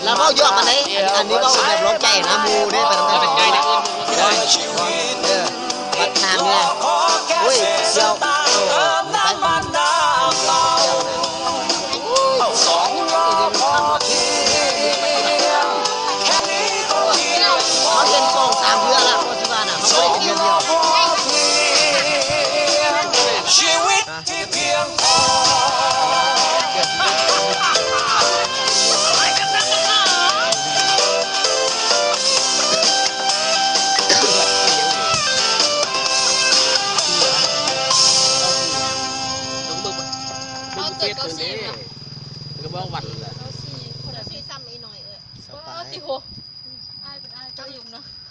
ລາວເວົ້າຢອກປານໃດ? ອັນນີ້ເວົ້າແບບລອງໃຈນະ ໝູ່ເດ້ ໄປນຳກັນ ເອີ ບັດຖາມເນຍ ໂອ້ຍ ສ່ຽວ ເອີ ເຮົາເຫັນສອງສາມເທື່ອລະ ເຂົາຊິວ່ານະ ເຮົາບໍ່ໄດ້ເຫັນເທື່ອດຽວ. ເຮົາເກີດເກົ້າສີ່ເນາະ ກະບອກວັນລະ ເກົ້າສີ່ ຄົນລະສີ່ຊ້ຳອີ່ໜ້ອຍເອີຍ ສະບາຍ ໂອ້ ຕິໂຫ ອາຍເປັນອາຍເຈົ້າຢູ່ເນາະ.